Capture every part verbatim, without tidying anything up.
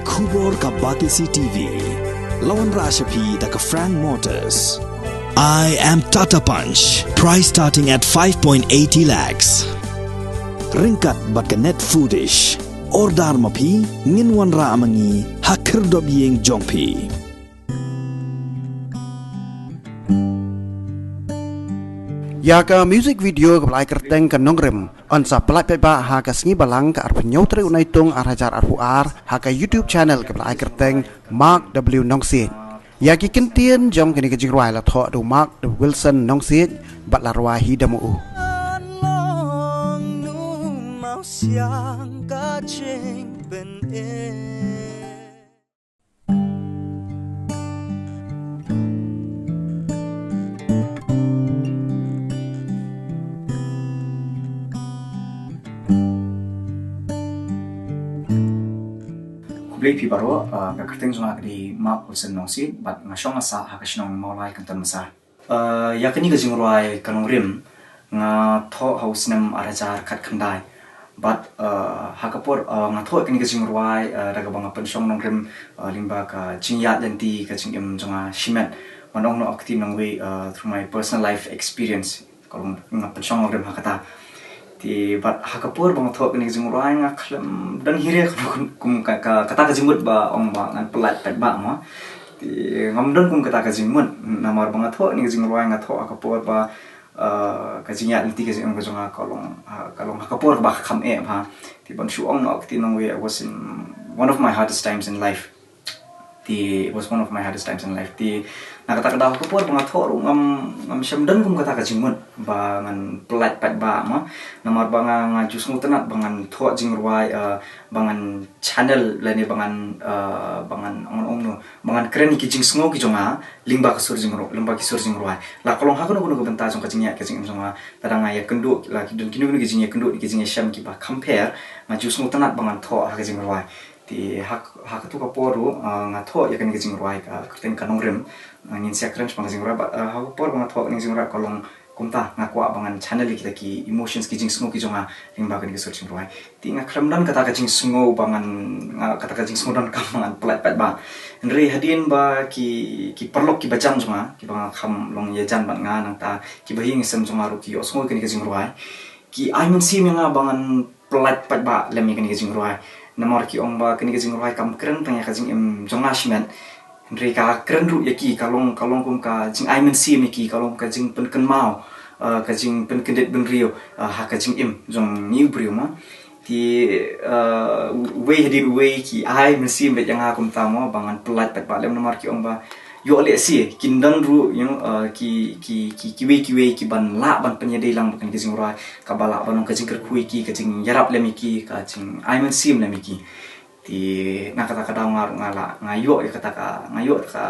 Khubor ka Batesi T V. La wanrah sha phi da ka Frank Motors. I am Tata Punch. Price starting at five point eighty lakhs. Ryngkat bad ka Net Foodish. Order ma phi, ngin wanrah ma ngi ha khyrdop ïing jong phi. Ïa ka music video kaba la ai kyrteng Ka Nongrim, yn sa pynlait paidbah ha ka sngi Balang ka arphew hynñiew tarik u Naitung ar hajar arphew ar ha ka YouTube channel kaba la ai kyrteng Mark W Nongsiej. Ïa ki kyntien jong kane ka jingrwai la thoh da u Mark W Wilson Nongsiej bad la rwai hi da ma u. Khublei phi baroh, ah, ka kyrteng jong nga ka dei Mark Wilson Nongsiej, bad nga shong nga sah ha ka shnong Mawlai, Kynton Massar. Ah, ïa kane ka jingrwai Ka Nongrim nga thoh ha u snem ar hajar khatkhyndai. Bad, ah, ha ka por, ah, nga thoh kane ka jingrwai, ah, da kaba nga pynshong nongrim, ah, lyngba ka jingïaid lynti ka jingim jong nga shimet. Ban ong noh ha ka ktien nongwei, ah, through my personal life experience. Ka long nga pynshong nongrim ha kata. Te bad ha ka por ba nga thoh kane ka jingrwai nga khlem don hi re kum, kum ka, ka, kata ka jingmut ba ong ba ngan pynlait paidbah mo. Te ngam don kum kata ka jingmut. Namar ba nga thoh kane ka jingrwai nga thoh ha ka por ba, eh, ka jingïaid lynti ka jingim ka jong nga ka long, ha, ka long ha ka por ba kham eh bha. Te ban shu ong noh ha ka ktien nongwei, it was in one of my hardest times in life. Te it was one of my hardest times in life. Te na kata ka daw ha ka por ba nga thoh ruh ngam, ngam shym don kum kata ka jingmut ba ngan pynlait paidbah mo. Namar ba nga, nga ju sngewtynnat ba ngan thoh jingrwai, eh, ba ngan channel lane ba ngan, eh, ba ngan ong ong no, ba ngan kren ïa ki jingsngew ki jong nga lyngba ka sur jingrwai, lyngba ki sur jingrwai. La ka long ha kano kano ka bynta jong ka jingïaid ka jingim jong nga, lada nga ïakynduh, la ki don kino kino ki jingïakynduh, ki jingïashem kiba compare, nga ju sngewtynnat ba ngan thoh ha ka jingrwai. Te ha, ha katu ka por ruh, ah, nga thoh ïa kane ka jingrwai ka kyrteng Ka Nongrim. Ah, ngin sa ïakren shaphang ka jingrwai bad, ah, ha ka por ba nga thoh kane ka jingrwai ka long kumta nga kwah ba ngan channel ïa kita ki emotions ki jingsngew ki jong nga lyngba kane ka sur jingrwai. Te nga khlem don kata ka jingsngew ba ngan, nga, kata ka jingsngew donkam ba ngan pynlait paidbah. Hynrei hadien ba ki, ki paralok kiba jan jong nga, kiba nga kham long ïajan bad nga nangta, kiba ïing ïasem jong nga ruh ki ïohsngew ïa kane ka jingrwai, ki ai mynsiem ïa nga ba ngan pynlait paidbah lem ïa kane ka jingrwai. Namar ki ong ba kane ka jingrwai kam kren tang ïa ka jingim jong nga shimet. Hynrei ka kren ruh ïa ki, ka long, ka long kum ka jingai mynsiem ïa ki, ka long ka jingpynkynmaw, eh, ka jingpynkyndit bynriew, eh, ha ka jingim jong ngi u briew mo. Te, eh, uwei hadien uwei ki ai mynsiem beit ïa nga kumta mo, ba ngan pynlait paidbah lem namar ki ong ba ïoh lehse kin don ruh, you know, uh, ki, ki, ki, kiwei kiwei kiban lah ban pynïadei lang bad kane ka jingrwai, kaba lah ban long ka jingkyrkhu ïa ki, ka jingïarap lem ïa ki, ka jingai mynsiem lem ïa ki. Te na kata ka daw nga ruh nga lah, nga ïoh ïa kata ka, nga ïoh ka,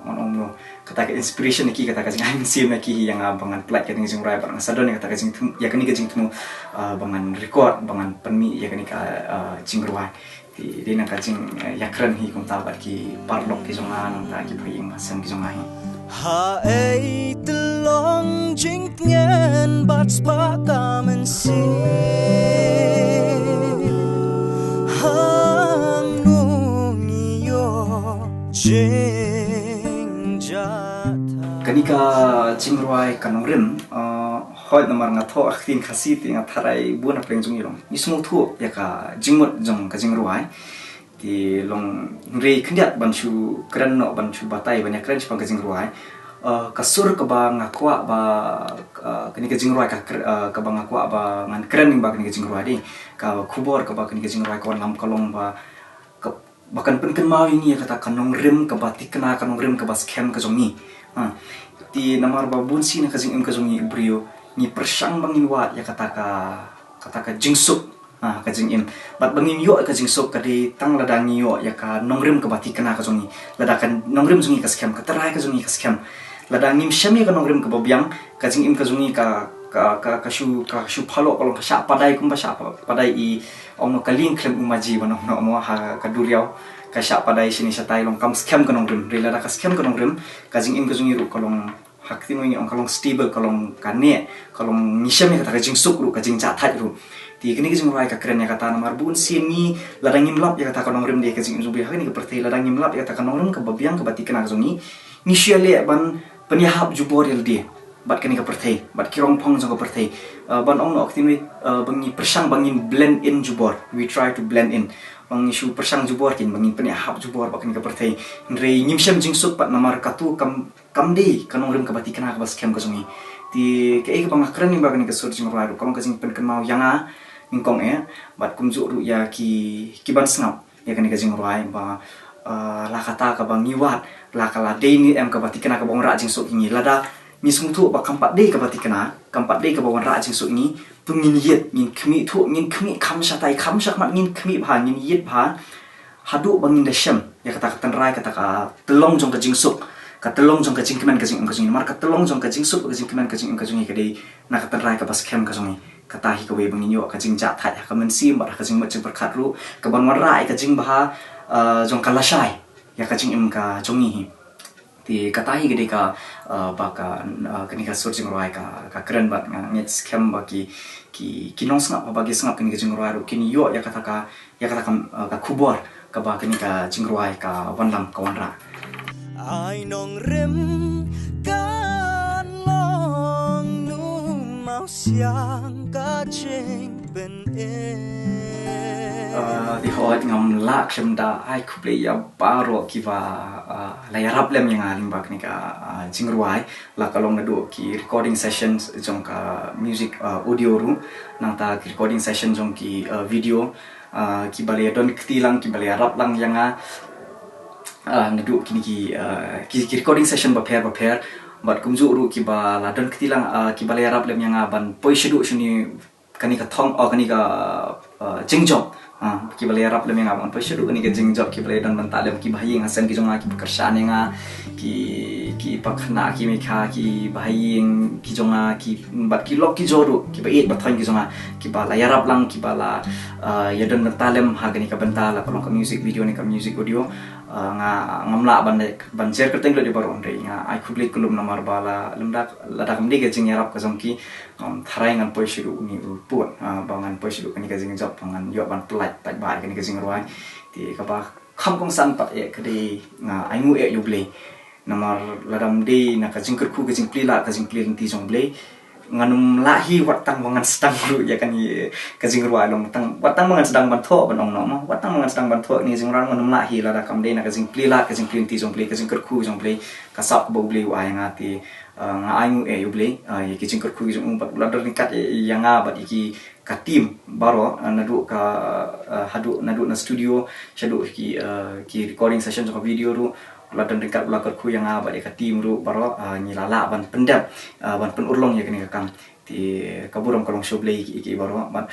ngan ong no, kata ka inspiration ïa ki, kata ka jingai mynsiem ïa ki, ïa nga ba ngan pynlait kane ka jingrwai, ba nga sa don ïa kata ka jingthmu, ïa kane ka jingthmu, uh, ba ngan record, ba ngan pynmih ïa kane ka, uh, jingrwai. Te dei na ka jing, eh, ïakren hi kumta bad ki paralok ki jong nga nangta ki pyrshang ïing sem ki jong nga hi. Ha ei te long jingtngen bad spah ka mynsiem. Hangno ngi ïoh jingjahthait. Kane ka jingrwai Ka Nongrim, eh, hooid namar nga thoh ha ka ktien Khasi te nga tharai bun na pdeng jong ngi long ngi sngewthuh ïa ka jingmut jong ka jingrwai. Te long hynrei khyndiat ban shu kren noh, ban shu batai, ban ïakren shaphang ka jingrwai. Eh, ka sur kaba nga kwah ba, eh, kane ka jingrwai ka kr-, eh, kaba nga kwah ba ngan kren lyngba kane ka jingrwai dei, ka khubor kaba kane ka jingrwai ka wanlam ka long ba, ka, ba kan pynkynmaw ïa ngi ïa kata ka nongrim kaba thikna, ka nongrim kaba skhem ka jong ngi. Ha. Te namar ba bun sien ha ka jingim ka jong ngi u briew ngi pyrshang ba ngin wad ïa kata ka, kata ka jingsuk. Ha, ka jingim. Bad ba ngim ïoh ka jingsuk ka dei tang lada ngi ïoh ïa ka nongrim kaba thikna ka jong ngi. Lada ka nongrim jong ngi ka skhem, ka trai ka jong ngi ka skhem. Lada ngim shem ïa ka nongrim kaba biang, ka jingim ka jong ngi ka, ka, ka, ka shu, ka shu phalok, ka long ka shah padai kumba shah pa-, padai i ong no ka lieng khlem u maji ba nong no mo ha ka duriaw. Ka shah padai shini shatai long kam skhem ka nongrim. Hynrei lada ka skhem ka nongrim, ka jingim ka jong ngi ruh ka long ha ka ktien ngi ong ka long stable, ka long ka neh, ka long ngi shem ïa kata ka jingsuk ruh, ka jingjahthait ruh. Te kane ka jingrwai ka kren ïa kata namar bun sien ngi lada ngim lap ïa kata ka nongrim de ka jingim jong phi ha kane ka pyrthei, lada ngim lap ïa kata ka nongrim kaba biang kaba thikna ka jong ngi, ngi shu ïaleh ban pynïahap jubor ïa lade bad kane ka pyrthei, bad ki rongphong jong ka pyrthei. Uh, ban ong noh ka ktien, uh, ba ngi pyrshang ba ngin blend in jubor, we try to blend in. Ba ngi shu pyrshang jubor kin, ba ngin pynïahap jubor bad kane ka pyrthei. Hynrei ngim shem jingsuk pat namar katu kam kam dei ka nongrim kaba thikna kaba skhem ka jong ngi. Te kaei kaba nga kren lyngba kane ka sur jingrwai ruh ka long ka jingpynkynmaw ïa nga nyngkong eh, bad kumjuh ruh ïa ki, ki ban sngap ïa kane ka jingrwai ba, uh, la kata kaba ngi wad, la ka la dei ne em kaba thikna kaba wanrah jingsuk ïa ngi. Lada ngi sngewthuh ba kam pat dei kaba thikna, kam pat dei kaba wanrah jingsuk ïa ngi, to ngin ïit, ngin khmih thuh, ngin khmih kham shatai kham shakhmat, ngin khmih bha, ngin ïit bha. Haduh ba ngin da shem ïa kata ka tynrai, kata ka tyllong jong ka jingsuk, ka tyllong jong ka jingkmen ka jingim ka jong ngi. Namar ka tyllong jong ka jingsuk, ka jingkmen ka jingim ka jong ngi ka dei na ka tynrai kaba skhem ka jong ngi. Kata hi kawei ba ngin ïoh ka jingjahthait ha ka mynsiem bad ha ka jingmut jingpyrkhat ruh, ka ban wanrah ïa ka jingbha, uh, jong ka lashai ïa ka jingim ka jong ngi hi. Te kata hi ka dei ka, uh, ba ka, uh, kane ka sur jingrwai ka, ka kren bad nga ngeit skhem ba ki, ki, ki nongsngap haba ki sngap kane ka jingrwai ruh kin ïoh ïa kata ka, ïa kata ka, uh, ka khubor kaba kane ka jingrwai ka wanlam ka wanrah. Ai nongrim kan long nu mawsiang ka jingpynim. Uh, te hooid ngam lah khlem da ai khublei ïa baroh kiba, uh, la ïarap lem ïa nga lyngba kane ka, uh, jingrwai, la ka long naduh ki recording sessions jong ka music, uh, audio ruh, nangta ki recording session jong ki, uh, video, uh, kiba la ïadon kti lang, kiba la ïarap lang ïa nga, uh, naduh kine ki, uh, ki, ki recording session bapher bapher, bad kumjuh ruh kiba la don kti lang, uh, kiba la ïarap lem ïa nga ban poi shaduh shane kane ka thong, oh, kane ka, uh, jingjop. Uh, kiba la ïarap lem ïa nga ban poi shaduh kane ka jingjop, kiba la ïadon bynta lem, ki bahaïing hasem ki jong nga, kiba kyrshan ïa nga, ki, ki pakhynnah, ki meikha, ki bahaïing ki jong nga, ki, bad ki lok ki jor ruh, kiba ïeit ba thoiñ ki jong nga, kiba la ïarap lang, kiba la, uh, ïadon bynta lem ha kane ka bynta la ka long ka music video ne ka music audio. Uh, nga ngam lah ban, ban jer kyrteng lut ïa baroh, hynrei nga ai khublei kylum namar ba la lymda, lada kam dei ka jingïarap ka jong ki, um, tharai ngan poi shaduh une u pud, uh, ba ngan poi shaduh kane ka jingjop, ba ngan ïoh ban pynlait paidbah ïa kane ka jingrwai. Te kaba kham kongsan pat eh ka dei nga ainguh eh ïa U Blei. Namar lada ym dei na ka jingkyrkhu, ka jingplie lad, ka jingplie lynti jong U Blei, ngan ym lah hi wat tang ba ngan sdang ruh ïa kane ka jingrwai, long tang, wat tang ba ngan sdang ban thoh, ban ong noh mo, wat tang ba ngan sdang ban thoh kane ka jingrwai, ngan ym lah hi lada kam dei na ka jingplie lad, ka jingplie lynti jong U Blei, ka jingkyrkhu jong U Blei, ka sap kaba U Blei u ai ïa nga. Te, uh, nga ainguh eh ïa U Blei, uh, ïa ki jingkyrkhu ki jong u, bad u la don ryngkat ïa, ïa nga bad ïa ki, ka team baroh, uh, naduh ka, uh, haduh, naduh na studio shaduh ki, uh, ki recording session jong ka video ruh, u la don ryngkat, u la kyrkhu ïa nga bad ïa ka team ruh baroh, uh, ngi la lah ban pyndep, uh, ban pynurlong ïa kane ka kam. Te ka burom ka long sha U Blei ïa ki, ïa ki baroh. Bad,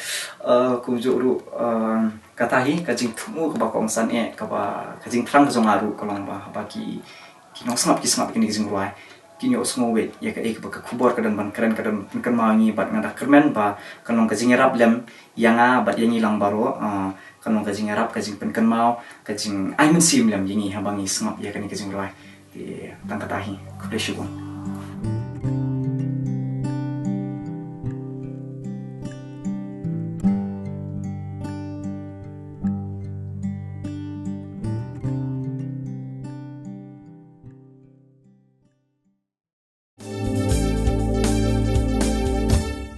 uh, kumjuh ruh, uh, kata hi ka jingthmu kaba kongsan eh, kaba ka jingthrang ka jong nga ruh ka long ba haba ki, ki nongsngap ki sngap kine ki jingrwai, kin ïohsngew wei ïa kaei kaba ka khubor ka don ban kren, ka don pynkynmaw ïa ngi, bad nga da kyrmen ba kan long ka jingïarap lem ïa nga bad ïa ngi lang baroh, ah, kan long ka jingïarap, ka jingpynkynmaw, ka jingai mynsiem lem ïa ngi haba ngi sngap ïa kane ka jingrwai. Te tang kata hi, khublei shibun.